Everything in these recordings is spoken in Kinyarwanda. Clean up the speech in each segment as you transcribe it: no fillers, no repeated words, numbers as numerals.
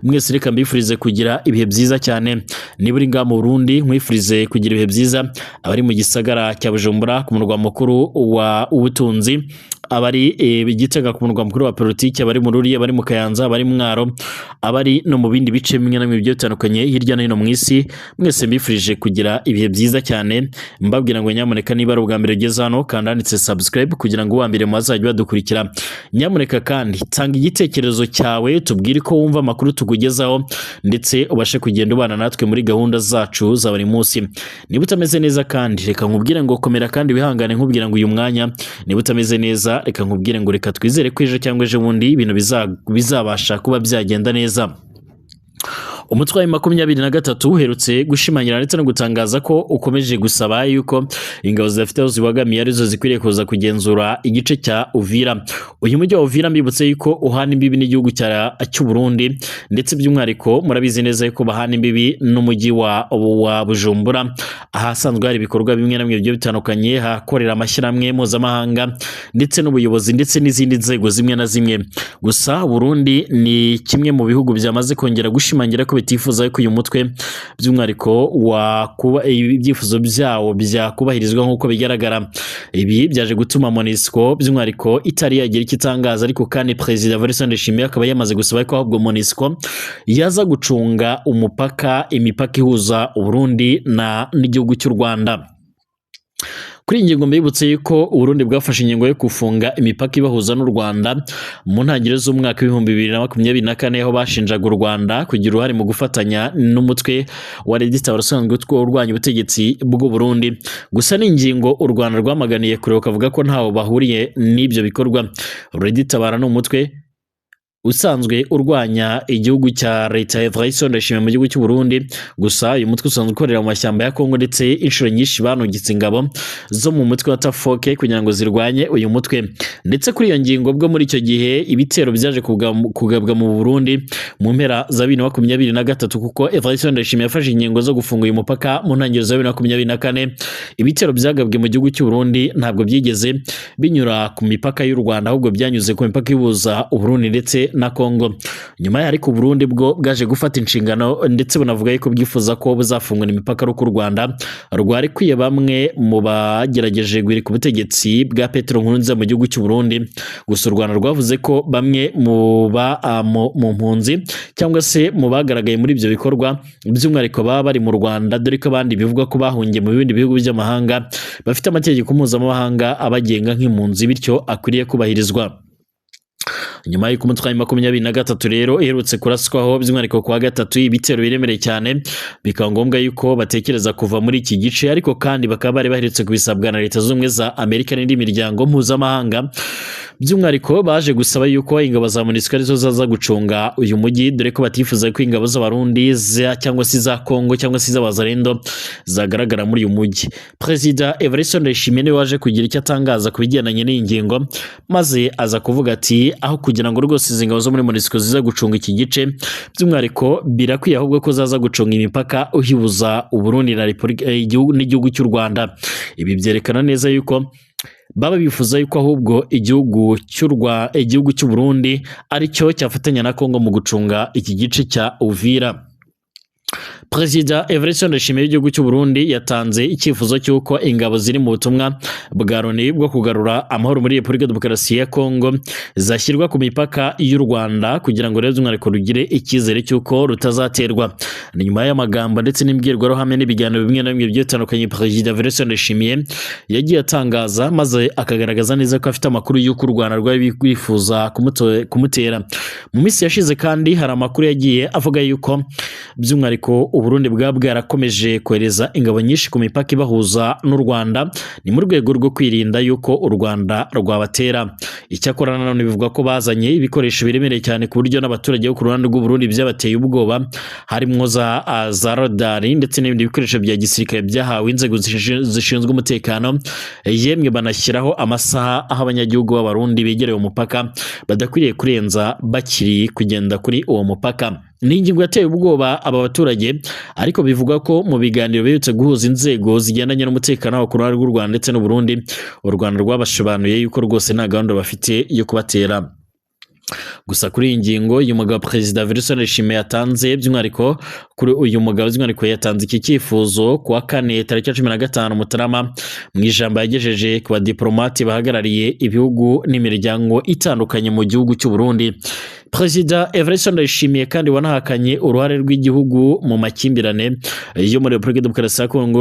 Mwese reka mbifurize kugira ibihe byiza cyane. Niba uri ngaha mu Burundi, nkwifurize kugira ibihe byiza. Abari mu gisagara cya Bujumbura ku murwa mukuru wa ubutunzi, abari Gitega ku murwa mukuru wa politiki, abari mu Ruri, abari mu Kayanza, abari Mwaro, abari no mu bindi bice bimwe na bimwe bigiye bitandukanye hirya no hino mu isi, mwese mbifurije kugira ibihe byiza cyane. Mbabwira ngo nyamuneka, niba ari ubwa mbere ugeze hano, kanda handitse subscribe kugira ngo uwa mbere mu bazajya badukurikira. Nyamuneka kandi tanga igitekerezo cyawe, tubwire ko wumva amakuru tukugezaho, ndetse ubashe kugenda ubana natwe muri gahunda zacu za buri munsi. Niba utameze neza kandi, reka nkubwire ngo komera kandi wihangane. Nkubwira ngo uyu mwanya niba utameze neza, reka nkubwire ngo reka twizere ko ejo cyangwa ejo bundi ibintu bizabasha kuba byagenda neza. Umutwe wa M23 uherutse gushimangira ndetse no gutangaza ko ukomeje gusaba yuko ingabo zidafite aho zibogamiye arizo zikwiriye kuza kugenzura igice cya Uvira. Uyu mujyi wa Uvira, mbibutse yuko uhana imbibi n'igihugu cy'u Burundi, ndetse by'umwihariko murabizi neza yuko bahana imbibi n'umujyi wa Bujumbura, ahasanzwe hari ibikorwa bimwe na bimwe bigiye bitandukanye, hakorera amashyirahamwe mpuzamahanga ndetse n'ubuyobozi ndetse n'izindi nzego zimwe na zimwe. Gusa Burundi ni kimwe mu bihugu byamaze kongera gushimangira ko bitifuza ko uyu mutwe by'umwihariko wa kuba ibyifuzo byawo byakubahirizwa nk'uko bigaragara. Ibi byaje gutuma MONUSCO by'umwihariko itari yagira icyo itangaza, ariko kandi Perezida Evariste Ndayishimiye akaba yamaze gusaba ko ahubwo MONUSCO yaza gucunga umupaka, imipaka ihuza Uburundi na n'igihugu cy'u Rwanda. Kuri iyi ngingo, mbibutse yuko Uburundi bwafashe ingingo yo gufunga imipaka ibahuza n'u Rwanda mu ntangiriro z'umwaka w'2024, aho bashinjaga u Rwanda kugira uruhare mu gufatanya n'umutwe wa RED Tabara usanzwe urwanya ubutegetsi bw'u Burundi. Gusa ni ingingo u Rwanda rwamaganiye kure, rukavuga ko ntaho bahuriye n'ibyo bikorwa. RED Tabara ni umutwe usanzwe urwanya igihugu cya leta ya Evariste Ndayishimiye mu gihugu cy'u Burundi. Gusa uyu mutwe usanzwe ukorera mu mashyamba ya Kongo, ndetse inshuro nyinshi banugitse ingabo zo mu mutwe wa Tafoke kugira ngo zirwanye uyu mutwe. Ndetse kuri iyo ngingo, bwo muri icyo gihe ibitero byaje kugabwa mu Burundi mu mpera za 2023, kuko Evariste Ndayishimiye yafashe ingingo zo gufunga uyu mupaka mu ntangiriro za 2024. Ibitero byagabwe mu gihugu cy'u Burundi ntabwo byigeze binyura ku mipaka y'u Rwanda, ahubwo byanyuze ku mipaka ihuza Uburundi ndetse na Kongo. Nyuma yaho ariko, Burundi bwo bwaje gufata inshingano, ndetse bunavuga yuko bwifuza ko buzafungura imipaka ari uko u Rwanda rwarekuye bamwe mu bagerageje guhirika ubutegetsi bwa Petero Nkurunziza mu gihugu cy'u Burundi. Gusa u Rwanda rwavuze ko bamwe mu mpunzi cyangwa se mu bagaragaye muri ibyo bikorwa by'umwihariko baba bari mu Rwanda, dore ko abandi bivugwa ko bahungiye mu bindi bihugu by'amahanga, bafite amategeko mpuzamahanga abagenga nk'impunzi, bityo akwiriye kubahirizwa. Nyuma y'uko umutwe wa 23 rero iherutse kuraswaho by'umwihariko kuwa gatatu ibitero biremereye cyane, bikaba ngombwa yuko batekereza kuva muri iki gice, ariko kandi bakaba bari baherutse kubisabwa na Leta Zunze Ubumwe za Amerika n'indi miryango mpuzamahanga. By'umwihariko baje gusaba yuko ingabo za MONUSCO arizo zaza gucunga uyu mujyi, dore ko batifuza ko ingabo z'Abarundi cyangwa se iza Kongo cyangwa se iz'Abazarendo zagaragara muri uyu mujyi. Perezida Evariste Ndayishimiye niwe waje kugira icyo atangaza ku bigendanye n'iyi ngingo, maze aza kuvuga ati aho kugira ngo rwose izi ngabo zo muri MONUSCO ziza gucunga iki gice, by'umwihariko birakwiye ahubwo ko zaza gucunga imipaka uhibuza Uburundi na Repubulika n'igihugu cy'u Rwanda. Ibi byerekana neza yuko baba bifuza yuko ahubwo igihugu cy'u Burundi aricyo cyafatanya na Kongo mu gucunga iki gice cya Uvira. Perezida Evariste Ndayishimiye w'igihugu cy'u Burundi yatanze icyifuzo cy'uko ingabo ziri mu butumwa bwa Loni bwo kugarura amahoro muri Repubulika Demokarasi ya Kongo zashyirwa ku mipaka y'u Rwanda, kugira ngo rero by'umwihariko rugire icyizere cy'uko rutazaterwa. Ni nyuma y'amagambo ndetse n'imbwirwaruhame n'ibiganiro bimwe na bimwe bigiye bitandukanye Perezida Evariste Ndayishimiye yagiye atangaza, maze akagaragaza neza ko afite amakuru y'uko u Rwanda rwari rwifuza kumutera. Mu minsi yashize kandi hari amakuru yagiye avuga yuko by'umwihariko Uburundi bwaba bwarakomeje kohereza ingabo nyinshi ku mipaka ibahuza n'u Rwanda, ni mu rwego rwo kwirinda yuko u Rwanda rwabatera. Icyakora nanone bivugwa ko bazanye ibikoresho biremereye cyane, ku buryo n'abaturage bo ku ruhande rw'u Burundi byabateye ubwoba, harimo za radari ndetse n'ibindi bikoresho bya gisirikare byahawe inzego zishinzwe umutekano. Yemwe banashyiraho amasaha aho abanyagihugu b'Abarundi begereye umupaka badakwiriye kurenza bakiri kugenda kuri uwo mupaka. Ni ingingo yateye ubwoba aba baturage, ariko bivugwa ko mu biganiro biherutse guhuza inzego zigendanye n'umutekano wabo ku ruhande rw'u Rwanda ndetse n'u Burundi, u Rwanda rwabasobanuye yuko rwose nta gahunda bafite yo kubatera. Gusa kuri iyi ngingo uyu mugabo Perezida Evariste Ndayishimiye yatanze, by'umwihariko kuri uyu mugabo by'umwihariko yatanze iki cyifuzo ku wa kane tariki ya 15 Mutarama, mu ijambo yagejeje ku badiplomate bahagarariye ibihugu n'imiryango itandukanye mu gihugu cy'u Burundi. Perezida Evariste Ndayishimiye kandi wanahakanye uruhare rw'igihugu mu makimbirane yo muri Repubulika Demokarasi ya Kongo,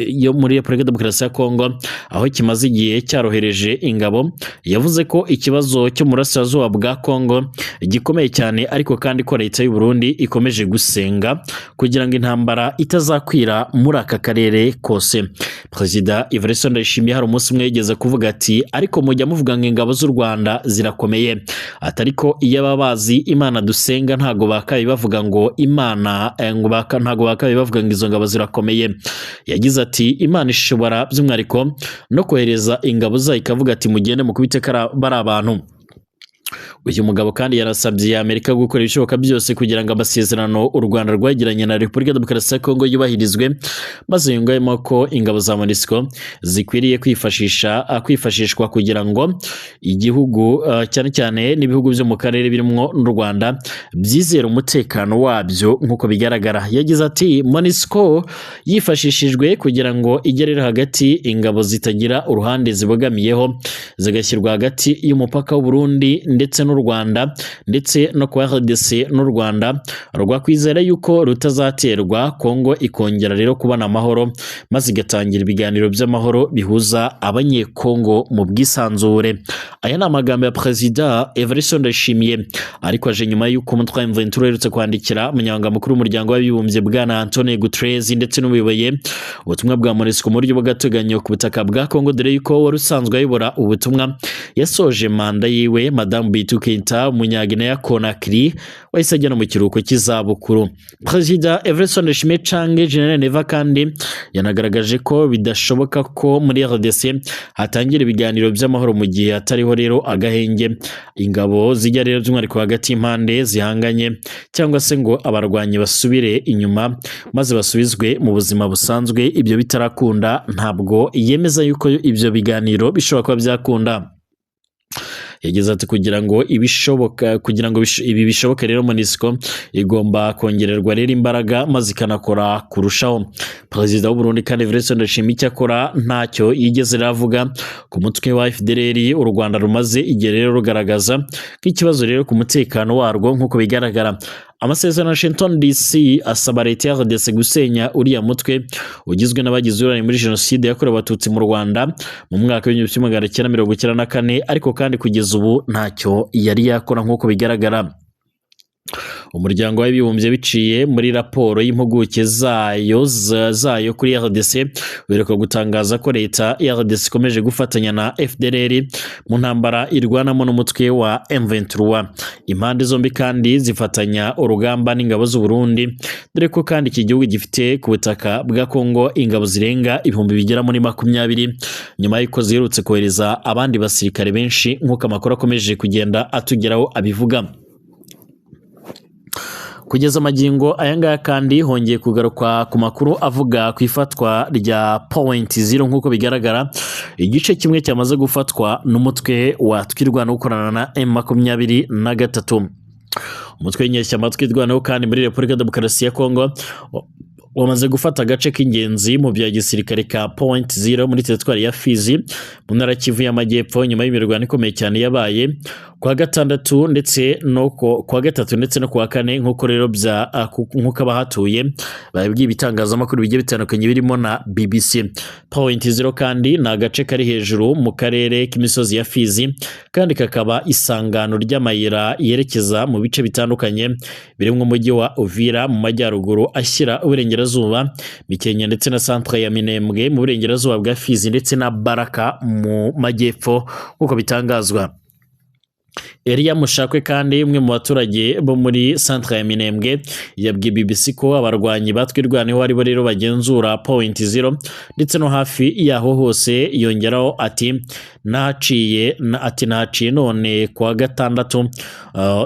yo muri Repubulika Demokarasi ya Kongo, aho kimaze igihe cyarohereje ingabo. Yavuze ko ikibazo cyo mu burasirazuba bwa Kongo gikomeye cyane, ariko kandi ko leta y'u Burundi ikomeje gusenga kugira ngo intambara itazakwira muri aka karere kose. Perezida Evariste Ndayishimiye hari umunsi umwe yigeze kuvuga ati: "Ariko mujya muvuga ngo ingabo z'u Rwanda zirakomeye," ati "ariko iyo baba bazi Imana dusenga ntago bakabaye bavuga ngo Imana ngo ntago bakabaye bavuga ngo izo ngabo zirakomeye." Yagize ati: "Imana ishobora by'umwihariko no kohereza ingabo zayo ikavuga ati mugende mukubite bari abantu." Uyu mugabo kandi yarasabye Amerika gukora ibishoboka byose kugira ngo amasezerano u Rwanda rwagiranye na Repubulika Demokarasi ya Kongo yubahirizwe, maze yungamo ko ingabo za MONUSCO zikwiriye kwifashishwa kugira ngo igihugu cyane cyane n'ibihugu byo mu karere birimo n'u Rwanda byizere umutekano wabyo nk'uko bigaragara. Yagize ati: "MONUSCO yifashishijwe kugira ngo igerere hagati ingabo zitagira uruhande zibogamiyeho, zigashyirwa hagati y'umupaka w'u Burundi ndetse n'u Rwanda ndetse no kwa RDC n'u Rwanda rwakwizera yuko rutazaterwa, Kongo ikongera rero kubona amahoro maze igatangira ibiganiro by'amahoro bihuza abanyekongo mu bwisanzure." Aya ni amagambo ya Perezida Evariste Ndayishimiye, ariko aje nyuma y'uko umutwe wa M23 uherutse kwandikira umunyamabanga mukuru w'umuryango w'abibumbye Bwana Antonio Guterres ndetse n'ubuyoboye ubutumwa bwa MONUSCO mu buryo bw'agateganyo ku butaka bwa Kongo, dore yuko wari usanzwe ayobora ubutumwa yasoje manda yiwe, Madamu Bintou Keita Umunyaguinea Conakry, wahise ajya no mu kiruhuko cy'izabukuru. Perezida Evariste Ndayishimiye canke General Neva kandi yanagaragaje ko bidashoboka ko muri RDC hatangira ibiganiro by'amahoro mu gihe hatariho rero agahenge, ingabo zijya rero by'umwihariko hagati y'impande zihanganye, cyangwa se ngo abarwanyi basubire inyuma maze basubizwe mu buzima busanzwe. Ibyo bitarakunda ntabwo yemeza yuko ibyo biganiro bishobora kuba byakunda. Yagize ati: "Kugira ngo ibishoboka, kugira ngo ibi bishoboke rero, MONUSCO igomba kongererwa rero imbaraga maze ikanakora kurushaho." Perezida w'u Burundi kandi Evariste Ndayishimiye icyakora ntacyo yigeze avuga ku mutwe wa FDLR u Rwanda rumaze igihe rero rugaragaza nk'ikibazo rero ku mutekano warwo nk'uko bigaragara. Amasezerano ya Washington DC asaba leta ya RDC gusenya uriya mutwe ugizwe n'abagize uruhare muri jenoside yakorewe abatutsi mu Rwanda mu mwaka w'1994, ariko kandi kugeza ubu ntacyo yari yakora nk'uko bigaragara. Umuryango w'abibumbye biciye muri raporo y'impuguke zayo kuri RDC uheruka gutangaza ko leta ya RDC ikomeje gufatanya na FDLR mu ntambara irwanamo n'umutwe wa M23. Impande zombi kandi zifatanya urugamba n'ingabo z'u Burundi, dore ko kandi iki gihugu gifite ku butaka bwa Kongo ingabo zirenga 20,000 nyuma y'uko ziherutse kohereza abandi basirikare benshi nk'uko amakuru akomeje kugenda atugeraho abivuga. Kugeza amagingo aya ngaya kandi hongeye kugarukwa ku makuru avuga ku ifatwa rya Point Zero nk'uko bigaragara, igice kimwe cyamaze gufatwa n'umutwe wa Twirwaneho ukorana na M23. Umutwe w'inyeshyamba Twirwaneho kandi muri Repubulika Demokarasi ya Kongo wamaze gufata agace k'ingenzi mu bya gisirikare ka Point Zero muri teritwari ya Fizi mu ntara Kivu y'Amajyepfo, nyuma y'imirwano ikomeye cyane yabaye kuwa gatandatu ndetse no kuwa gatatu ndetse no kuwa kane, nk'uko rero bya nk'uko abahatuye babibwiye ibitangazamakuru bigiye bitandukanye birimo na BBC. Point Zero kandi ni agace kari hejuru mu karere k'imisozi ya Fizi, kandi kakaba isangano ry'amayira yerekeza mu bice bitandukanye birimo umujyi wa Uvira mu majyaruguru ashyira uburengerazuba, Mikenya ndetse na centre ya Minembwe mu burengerazuba bwa Fizi ndetse na Baraka mu majyepfo nk'uko bitangazwa. Elia Mushakwe kandi umwe mu baturage bo muri centre ya Minembwe yabwiye BBC ko abarwanyi batwirwaneho aribo rero bagenzura Point Zero ndetse no hafi yaho hose. Yongeraho ati nahaciye ati nahaciye none kuwa gatandatu,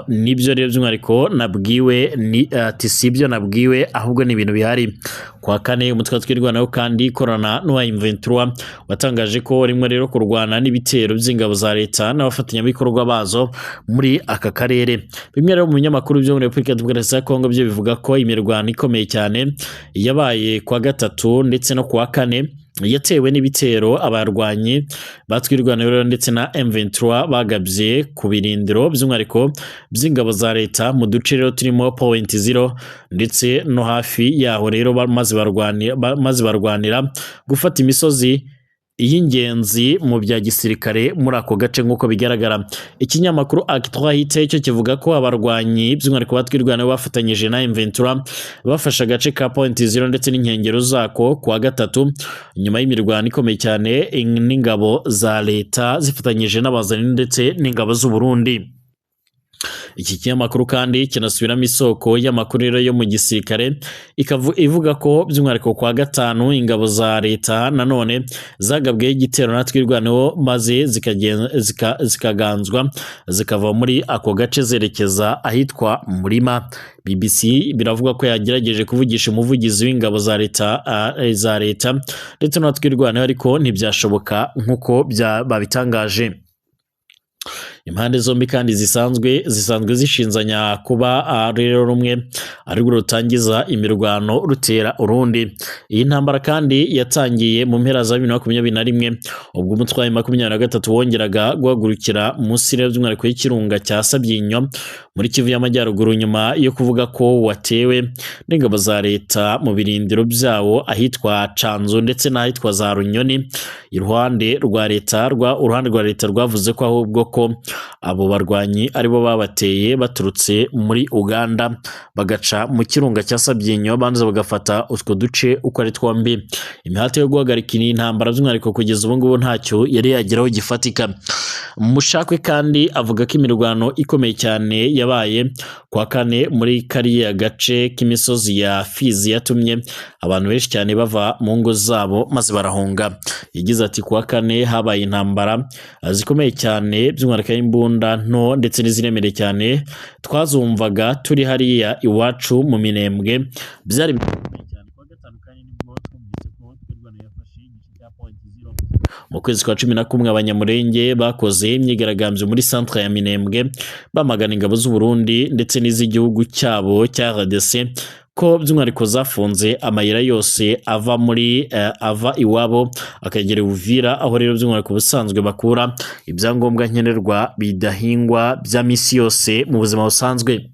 nibyo rero by'umwihariko nabwiwe ni ati sibyo nabwiwe ahubwo ni ibintu bihari. Kuwa kane umutwe wa Twirwaneho kandi ikorana n'uwa M23 watangaje ko rimwe rero kurwana n'ibitero by'ingabo za leta n'abafatanyabikorwa bazo muri aka karere. Bimwe rero mu binyamakuru byo muri Repubulika Demokarasi ya Kongo byo bivuga ko imirwano ikomeye cyane yabaye kuwa gatatu ndetse no kuwa kane yatewe n'ibitero abarwanyi batwirwanaho ndetse na M23 bagabye ku birindiro by'umwihariko by'ingabo za leta mu duce rero turimo Point Zero ndetse no hafi yaho rero, maze barwanira gufata imisozi y'ingenzi mu bya gisirikare muri ako gace nk'uko bigaragara. Ikinyamakuru Actualité cyo kivuga ko abarwanyi by'umwihariko batwirwanaho bafatanyije na M23 bafashe agace ka Point Zero ndetse n'inkengero zako kuwa gatatu, nyuma y'imirwano ikomeye cyane n'ingabo za leta zifatanyije n'abazani ndetse n'ingabo z'u Burundi. Iki kinyamakuru kandi kinasubiramo isoko y'amakuru rero yo mu gisirikare ivuga ko by'umwihariko kwa gatanu ingabo za leta nanone zagabweho igitero na Twirwaneho, maze zikaganzwa zikava muri ako gace zerekeza ahitwa Murima. BBC biravuga ko yagerageje kuvugisha umuvugizi w'ingabo za leta ndetse na Twirwaneho, ariko ntibyashoboka nk'uko babitangaje. Impande zombi kandi zisanzwe zishinzanya kuba rero rumwe arirwo rutangiza imirwano rutera urundi. Iyi ntambara kandi yatangiye mu mpera za 2021, ubwo umutwe wa 23 wongeraga guhagurukira munsi rero by'umwihariko y'ikirunga cya Sabyinyo muri Kivu y'Amajyaruguru, nyuma yo kuvuga ko watewe n'ingabo za leta mu birindiro byawo ahitwa Canzu ndetse n'ahitwa za Runyoni. Uruhande rwa leta rwavuze ko ahubwo ko abo barwanyi aribo babateye baturutse muri Uganda, bagaca mu kirunga cya Sabyinyo, banza bagafata utwo duce uko ari twombi. Imihati yo guhagarika iyi ntambara by'umwihariko kugeza ubu ngubu ntacyo yari yageraho gifatika. Mushakwe kandi avuga ko imirwano ikomeye cyane yabaye kwa kane muri kariya gace k'imisozi ya Fizi yatumye abantu benshi cyane bava mu ngo zabo maze barahunga. Yagize ati kuwa kane habaye intambara zikomeye cyane by'umwihariko y'imbunda nto ndetse n'iziremereye cyane, twazumvaga turi hariya iwacu mu Minembwe, byari bikomeye cyane. Kuwa gatanu kandi nibwo twumvise ko Twirwaneho yafashe igice cya Point Zero. Mu kwezi kwa 11 Abanyamurenge bakoze imyigaragambyo muri centre ya Minembwe bamagana ingabo z'u Burundi ndetse n'iz'igihugu cyabo cya RDC ko by'umwihariko zafunze amayira yose ava muri ava iwabo akagera Uvira, aho rero by'umwihariko ubusanzwe bakura ibyangombwa nkenerwa bidahingwa bya misi yose mu buzima busanzwe.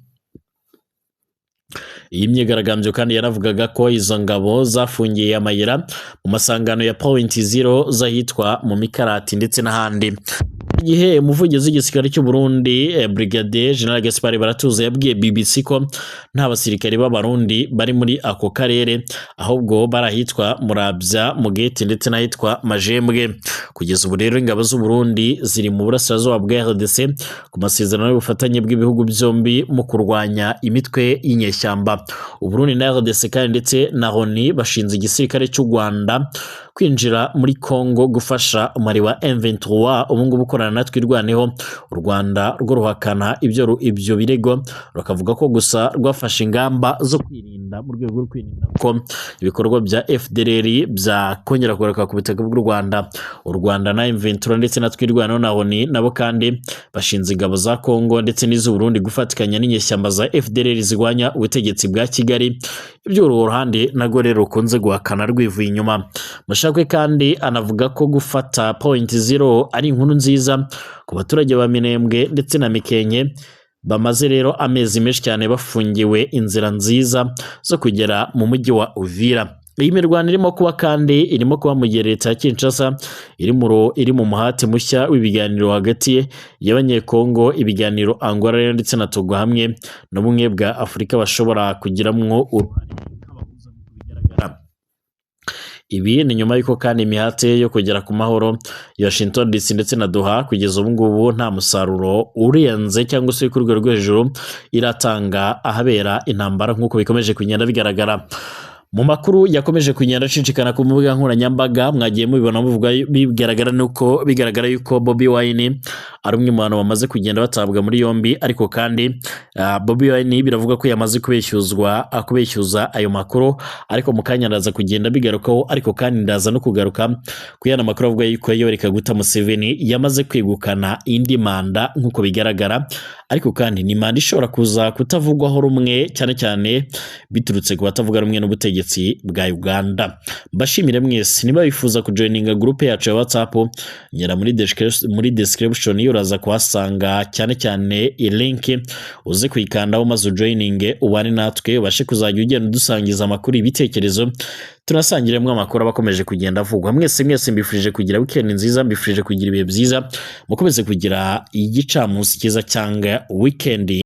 Iyi myigaragambyo kandi yaravugaga ko izo ngabo zafungiye amayira mu masangano ya Point Zero z'ahitwa mu Mikarati ndetse n'ahandi. Igihe umuvugizi w'igisirikare cy'u Burundi Brigadier General Gaspard Baratuza yabwiye BBC ko nta basirikare b'Abarundi bari muri ako karere, ahubwo bari ahitwa Murabya, Mugeti ndetse n'ahitwa Majembwe. Kugeza ubu rero ingabo z'u Burundi ziri mu burasirazuba bwa RDC ku masezerano y'ubufatanye bw'ibihugu byombi mu kurwanya imitwe y'inyeshyamba. U Burundi na RDC kandi ndetse na Loni bashinze igisirikare cy'u Rwanda kwinjira muri Congo gufasha umubare wa M23 ubu ngubu ukorana na Twirwaneho. U Rwanda rwo ruhakana ibyo birego, rukavuga ko gusa rwafashe ingamba zo kwirinda mu rwego rwo kwirinda ko ibikorwa bya FDLR byakongera kugaruka ku butaka bw'u Rwanda. U Rwanda na M23 ndetse na Twirwaneho na Loni nabo kandi bashinze ingabo za Congo ndetse n'iz'u Burundi gufatikanya n'inyeshyamba za FDLR zirwanya ubutegetsi bwa Kigali. Ibyo uru ruhande narwo rero rukunze guhakana rwivuye inyuma. Mushakwe kandi anavuga ko gufata Point Zero ari inkuru nziza ku baturage ba Minembwe ndetse na Mikenke bamaze rero amezi menshi cyane bafungiwe inzira nziza zo kugera mu mujyi wa Uvira. Iyi mirwano irimo kuba kandi irimo kuba mu gihe leta ya Kinshasa iri mu muhate mushya w'ibiganiro hagati y'Abanyekongo, ibiganiro Angola rero ndetse na Togo hamwe n'ubumwe bwa Afurika bashobora kugiramwo uruhare nk'abahuza nk'uko bigaragara. Ibi ni nyuma y'uko kandi imihate yo kugera ku mahoro ya Washington DC ndetse na Doha kugeza ubu ngubu nta musaruro urenze cyangwa se ku rwego rwo hejuru iratanga ahabera intambara nk'uko bikomeje kugenda bigaragara. Mu makuru yakomeje kugenda acicikana ku mbuga nkoranyambaga, mwagiye mubibona muvuga, bigaragara nuko bigaragara yuko Bobi Wine ari umwe mu bantu bamaze kugenda batabwa muri yombi. Ariko kandi Bobi Wine biravuga ko yamaze kubeshyuza ayo makuru, ariko mu kanya ndaza kugenda bigarukaho. Ariko kandi ndaza no kugaruka ku yandi makuru avuga yuko Yoweri Kaguta Museveni yamaze kwegukana indi manda nk'uko bigaragara. Ariko kandi ni manda ishobora kuza kutavugwaho rumwe, cyane cyane biturutse ku batavuga rumwe n'ubutegetsi bwa Uganda. Mbashimire mwese. Niba wifuza kujoininga groupe yacu ya WhatsApp, nyura muri description, uraza kuhasanga cyane cyane link, uze kuyikandaho maze ujoininge, ubane natwe, ubashe kuzajya ugenda udusangiza amakuru, ibitekerezo, tunasangiremo amakuru aba akomeje kugenda avugwa. Mwese mwese mbifurije kugira weekend nziza, mbifurije kugira ibihe byiza, mukomeze kugira igicamunsi cyiza cyangwa weekend.